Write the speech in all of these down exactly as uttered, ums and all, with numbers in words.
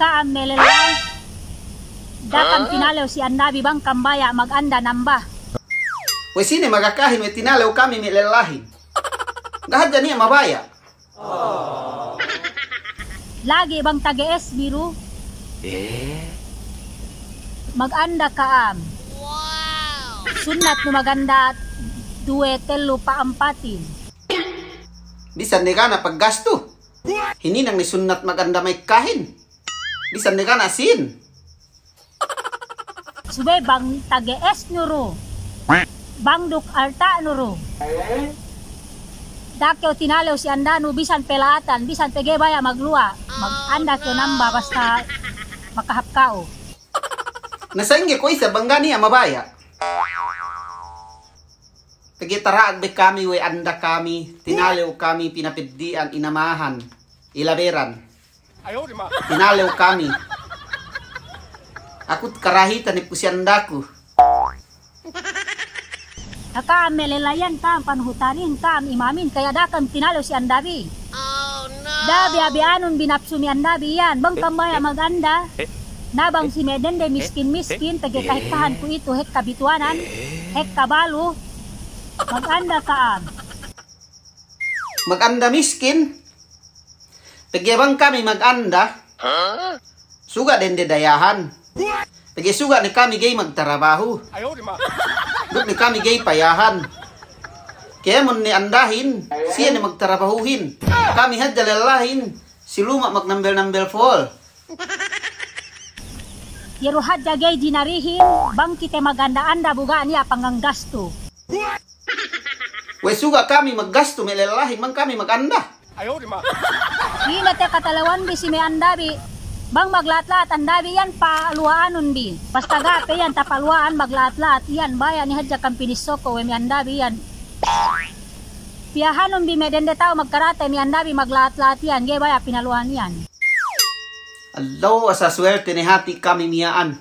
Ka'am me' lellahin, da'a kam tinalew si andabi bang kam baya' maganda namba. We' sine magakahin we' tinalew kami me' lellahin? Ga' hadja niya' mabaya'. Lagi' bang taga S B du. Eh? Maganda ka'am. Sunnat nu maganda duwe, tellu, pa'ampatin. Bisan ne ga' niya' paggastu. Hininang ne sunnat maganda ma'ekkahin. Bisan ne ga' niya' sīn. Subey bang taga S nu du, bang duk alta' nu du, da'a kew tinalew si andanu bisan pe la'atan, bisan pe ga'i baya' magluwa', maganda kew namba basta makahāp ka'u. Na sa'ingge kuwe' isab bang ga' niya' mabaya'? Pegge' tara'ag be kami we' anda kami, tinalew kami pinapeddi'an, inamahan, ilaberan. Tinalew kami. Aku karahitan ne ku si andaku. Na ka'am me' lellahin, ka'am panuhutanin, ka'am imamin, kaya da'a kam tinalew si andabi. Da'a biya'-biyanun bi napsu me' andabi iyan, bang kam baya' maganda. Na bang si me' dende miskin-miskin, pegge' kahekkahan ku itu, hekka bituwanan, hekka balu, maganda ka'am. Maganda miskin? Pegge' bang kami maganda, suga' dende dayahan. Pegge' suga' ne kami ga'i magtarabahu. Duk ne kami ga'i payahan. Kēmon ne andahin, siye ne magtarabahuhin. Kami hadja lellahin, si luma' magnambel-nambel fol. Iye du hadja ga'i jinarihin, bang kite maganda-anda bu ga' niya' panggastu. We' suga' kami maggastu me' lellahin bang kami maganda. Ine te katalewan bi si me' andabi, bang magla'at-la'at andabi iyan paluwa'anun bi. Basta ga' pe iyan tapaluwa'an magla'at-la'at iyan, baya' ne hadja kam pinissoko we' me' andabi iyan. Piyahanun bi me' dende ta'u magkarate me' andabi magla'at-la'at iyan, ga'i baya' pinaluwa'an iyan. Allahu, asal suwelte ne hati' kami miya'an.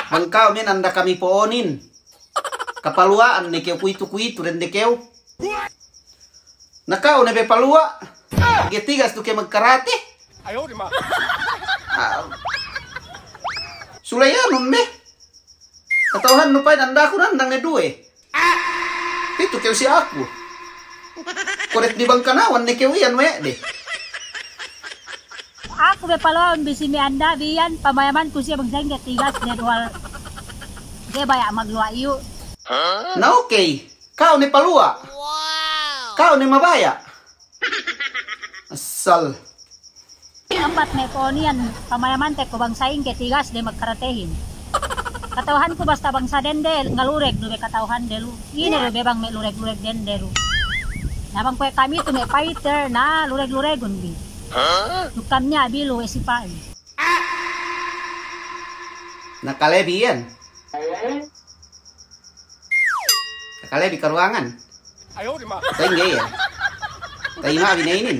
Bang ka'u me' anda kami po'onin. Kapaluwa'an ne kew kuwe'itu-kuwe'itu dende kew. Na ka'u ne be paluwa'. Ga'i tigas du kew magkarate. Ah. Sulayanun be. Kata'uhannu pa'in andaku nandang ne duwe. Pitu kew si aku. Kodet di bang kanawan ne kew iyan we' de. Aku be paluwa'un bi si me' andabi iyan, pamayamanku siye bang sa'ingge tigas de duwal. Ga'i baya' magluwa' iyu'. Na okey. Ka'u ne paluwa'. Ka'u ne mabaya'. Asal. Ambat me' po'on iyan, pamayamante ku bang sa'ingge tigas de magkaratehin. Kata'uhanku basta bangsa dende, ngalureg du be kata'uhande lu. Ine du be bang me' lureg-lureg dende du. Na bang kuwe' kami tu me' fighter, na lureg-luregun bi. Duk kam niya' bi lu we' sipa'in. Na kalebi iyan. Takale bi karuwangan. Sa'ingge iye. Taima' bi ne inin.